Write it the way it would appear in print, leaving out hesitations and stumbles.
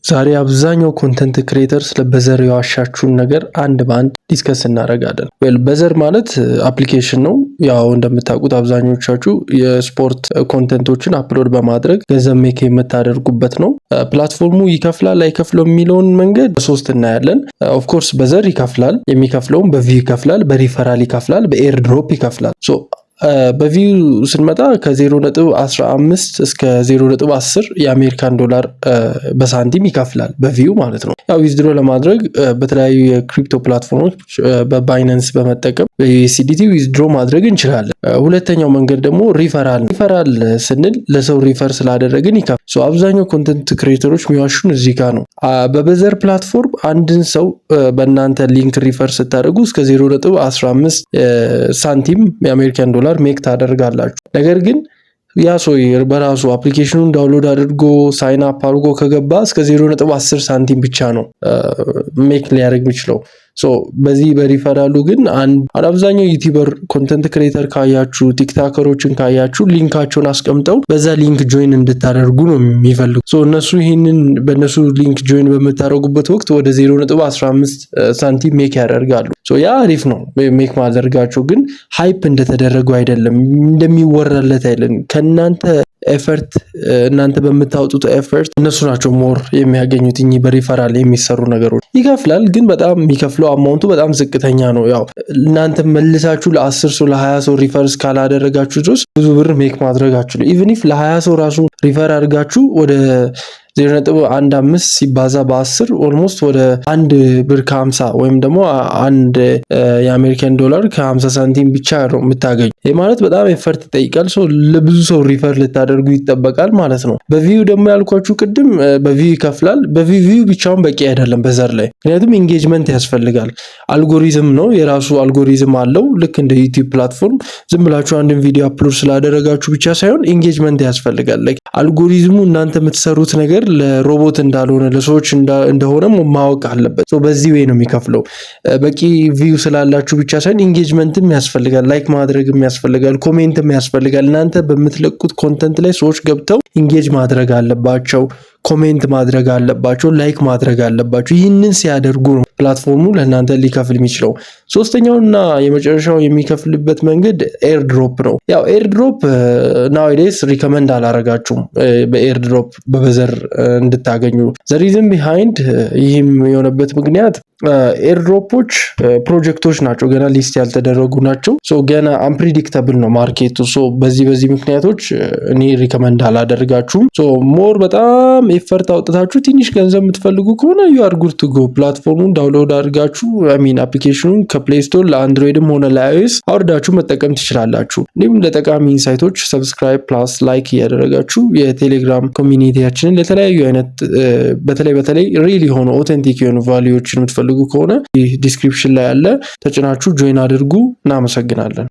ዛሬ አብዛኛው content creator ስለ Buzzer የዋሻችሁን ነገር አንድ በአንድ discuss እናደርጋለን። Well፣ Buzzer ማለት application ነው። ያው እንደምታውቁት አብዛኞቻችሁ የስፖርት content ኦችን upload በማድረግ ገንዘብ make የምታደርጉበት ነው። Platform ኡ ይከፍላል አይከፍለው የሚለውን መንገድ ሶስት እናያለን። Of course Buzzer ይከፍላል። የሚከፍለውም በ view ይከፍላል፣ በሪፈራል ይከፍላል፣ በ airdrop ይከፍላል። በ view ስንመጣ ከ0.15 እስከ 0.10 የአሜሪካን ዶላር በሳንቲም ይከፍላል፣ በ view ማለት ነው። ያው withdraw ለማድረግ በተለያዩ የ crypto platform ኦች በ Binance በመጠቀም በ USDT withdraw ማድረግ እንችላለን። ሁለተኛው መንገድ ደግሞ referral። Referral ስንል ለሰው refer ስላደረግን ይከፍላል። አብዛኛው content creator ኦች የሚዋሹን እዚህ ጋር ነው። በ Buzzer platform አንድን ሰው በእናንተ link refer ስታደርጉ እስከ 0.15 ሳንቲም የአሜሪካን ዶላር make ታደርጋላችሁ። ነገር ግን ያ ሰው በራሱ application ኑን download አድርጎ sign up አድርጎ ከገባ እስከ 0.10 ሳንቲም ብቻ ነው make ሊያደርግ የሚችለው። በዚህ በሪፈራሉ ግን አብዛኛው YouTuber፣ content creator ካያችሁ፣ TikToker ኦችን ካያችሁ link ኣቸውን አስቀምጠው በዛ link join እንድታደርጉ ነው የሚፈልጉ። እነሱ ይህንን በእነሱ link join በምታደርጉበት ወቅት ወደ 0.15 ሳንቲም make ያደርጋሉ። ያ አሪፍ ነው make ማድረጋቸው፣ ግን hype እንደተደረገው አይደለም፣ እንደሚወራለት አይደለም። ከእናንተ effort፣ እናንተ በምታወጡት effort እነሱ ናቸው more የሚያገኙት። እኚህ በሪፈራል የሚሰሩ ነገሮች ይከፍላል፣ ግን በጣም የሚከፍለው amount ኡ በጣም ዝቅተኛ ነው። ያው እናንተ መልሳችሁ ለ10 ሰው፣ ለ20 ሰው refer እስካላደረጋችሁ ድረስ ብዙ ብር make ማድረግ አትችሉም። Even if ለ20 ሰው ራሱ refer አድርጋችሁ ወደ 0.15 ሲባዛ በ10 almost ወደ 1 ብር ከ50 ወይም ደግሞ 1 የአሜሪካን ዶላር ከ50 ሳንቲም ብቻ ነው የምታገኙ። ይህ ማለት በጣም effort ይጠይቃል። So ለብዙ ሰው refer ልታደርጉ ይጠበቃል ማለት ነው። በ view ደግሞ ያልኳችሁ ቅድም በ view ይከፍላል። በ view ብቻውን በቂ አይደለም Buzzer ላይ፣ ምክንያቱም engagement ያስፈልጋል። አልጎሪዝም ነው፣ የራሱ አልጎሪዝም አለው። ልክ እንደ YouTube platform ዝም ብላችሁ አንድን ቪዲዮ upload ስላደረጋችሁ ብቻ ሳይሆን engagement ያስፈልጋል። አልጎሪዝሙ እናንተ የምትሰሩት ነገር ለሮቦት እንዳልሆነ፣ ለሰዎች እንደሆነ ማወቅ አለበት። በዚህ way ነው የሚከፍለው። በቂ view ስላላችሁ ብቻ ሳይሆን engagement ም ያስፈልጋል፣ like ማድረግም ያስፈልጋል፣ comment ም ያስፈልጋል። እናንተ በምትለቁት content ላይ ሰዎች ገብተው engage ማድረግ አለባቸው፣ comment ማድረግ አለባቸው፣ like ማድረግ አለባቸው። ይህንን ሲያደርጉ ነው platform ኡ ለእናንተ ሊከፍል የሚችለው። ሶስተኛውና የመጨረሻው የሚከፍልበት መንገድ airdrop ነው። ያው airdrop nowadays recommend አላረጋችሁም በ airdrop በ Buzzer እንድታገኙ። The reason behind ይህም የሆነበት ምክንያት airdrop ኦች ፕሮጀክቶች ናቸው፣ ገና list ያልተደረጉ ናቸው። ገና unpredictable ነው market ኡ። በዚህ ምክንያቶች እኔ recommend አላደርጋችሁም። More በጣም effort አውጥታችሁ ትንሽ ገንዘብ የምትፈልጉ ከሆነ you are good to go። Platform ኡን download አድርጋችሁ፣ I mean application ኑን ከ Play Store ለ Android ም ሆነ ለ iOS አውርዳችሁ መጠቀም ትችላላችሁ። እንዲሁም ለጠቃሚ insight ኦች subscribe plus like እያደረጋችሁ የቴሌግራም community ያችንን ለተለያዩ አይነት በተለይ በተለይ real የሆኑ authentic የሆኑ value ዎችን የምትፈልጉ ከሆነ description ላይ ያለ ተጭናችሁ join አድርጉ። እናመሰግናለን።